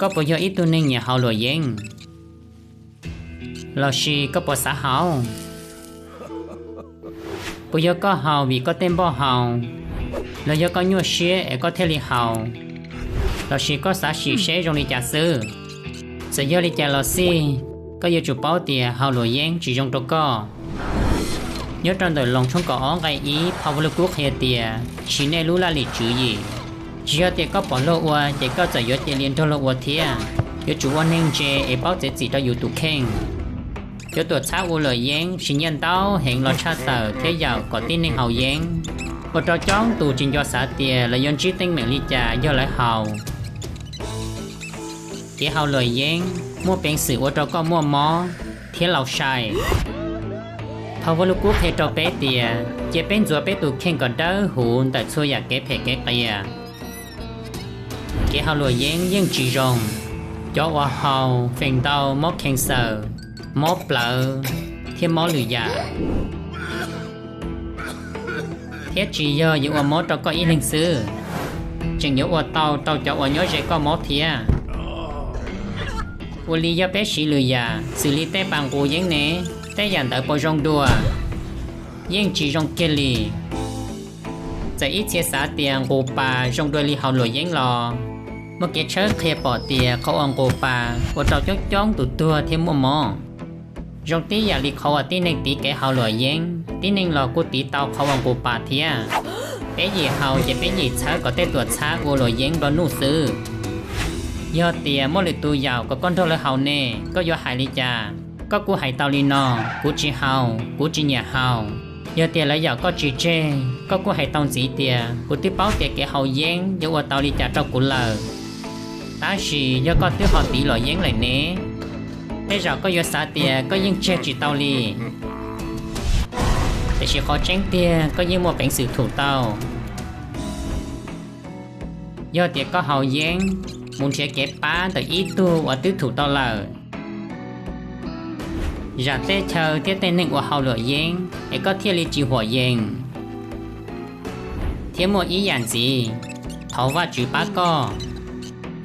Koj puas yog ib tug neeg nyiam haus luam yeeb? Los sis koj puas xav haus? Puas yog koj haus vim koj tej npoj haus, los yog koj nyuaj siab es koj thiaj li haus, los sis koj xav sim seb zoo li cas xwb? Txawm yog li cas los xij, koj yuav tsum paub tias haus luam yeeb tsis zoo rau koj. Nyob rau ntawm Loos tshooj kaum ob nqe ib, phau Vajluskub qhia tias, siv nej lub laj lim tswv yim. Tsis yog tias koj pom luag ua ces koj txawm yuav cia li nrog luag ua thiab. Yuav tsum ua neeg ntse es paub txiav txim rau yus tus kheej. Cov tuam txhab ua luam yeeb siv nyiaj ntau heev los tshaj tawm thiab yaum kom tib neeg haus yeeb, ua rau coob tus tsis nco xav tias lawv yuav ntsib teeb meem li cas yog lawv haus. Kev haus luam yeeb muaj peev xwm ua rau koj muaj mob thiab laus sai. Phau Vajluskub qhia rau peb tias cia peb ntxuav peb tus kheej kom dawb huv ntawm txhua yam kev phem kev qias. Kev haus luam yeeb yeej tsis zoo. Cov uas haus feem ntau mob khees xaws, mob plawv, thiab mob lwm yam. Thiab tsis yog yuav ua mob rau koj ib leeg xwb, tseem yuav ua tau rau cov uas nyob ze koj mob thiab. Ua li yog peb siv lwm yam xws li tej pas nqus yeeb ne, tej yam ntawd puas zoo dua? Yeej tsis zoo kiag li. Txawm ib txhia xav tias nqus pas zoo dua li haus luam yeeb los, muaj kev tshawb qhia pom tias qhov uas nqus pas ua rau coob coob tus tuag thiab muaj mob. Zoo tib yam li qhov uas tib neeg tiv kev haus luam yeeb, tib neeg los kuj tiv tau qhov uas nqus pas thiab. Peb yim haus ces peb yim txhawb kom tej tuam txhab ua luam yeeb nplua nuj xwb. Yog tias muaj lwm tus yaum kom koj nrog lawv haus ne, koj yuav hais li cas? Koj kuj hais tau li no: Kuv tsis haus, kuv tsis nyiam haus. Yog tias lawv yaum koj tsis tseg, koj kuj hais tau ntxiv tias: Kuv twb paub tias kev haus yeeb yuav ua tau li cas rau kuv lawm, tab sis yog koj twb ho tiv luam yeeb lawm ne, tej zaum koj yuav xav tias koj yeej tseg tsis tau li. Tiam sis qhov tseeb tiag koj yeej muaj peev xwm thum tau. Yog tias koj haus yeeb, mus nrhiav kev pab ntawm ib tug uas twb thum tau lawm. Zam teb chaws thiab tej neeg uas haus luam yeeb es koj thiaj li tsis huam yees. Thiab muaj ib yam ntxiv, thov Vajtswv pab koj.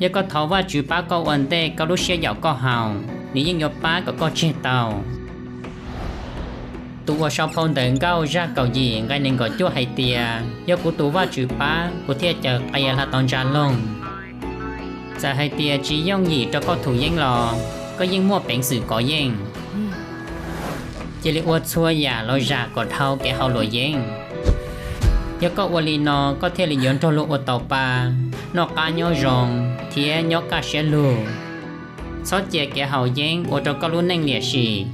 Yog koj thov Vajtswv pab koj ua ntej koj lub siab yaum koj haus, nws yeej yuav pab kom koj tseg tau. Tus uas sau phau ntawv Nkauj zaj kaum yim nqe nees nkaum cuaj hais tias: Yog kuv tus Vajtswv pab, kuv thiaj caws qias hla tau ntsa loog. Txawm hais tias tsis yooj yim rau koj thum yeeb los, koj yeej muaj peev xwm kov yeej. Cia li ua txhua yam los zam kom dhau kev haus luam yeeb. Yog koj ua li no, koj thiaj li yuav nrog luag ua tau pa, noj qab nyob zoo, thiab nyob kaj siab lug. Txhob cia kev haus yeeb ua rau koj lub neej liam sim,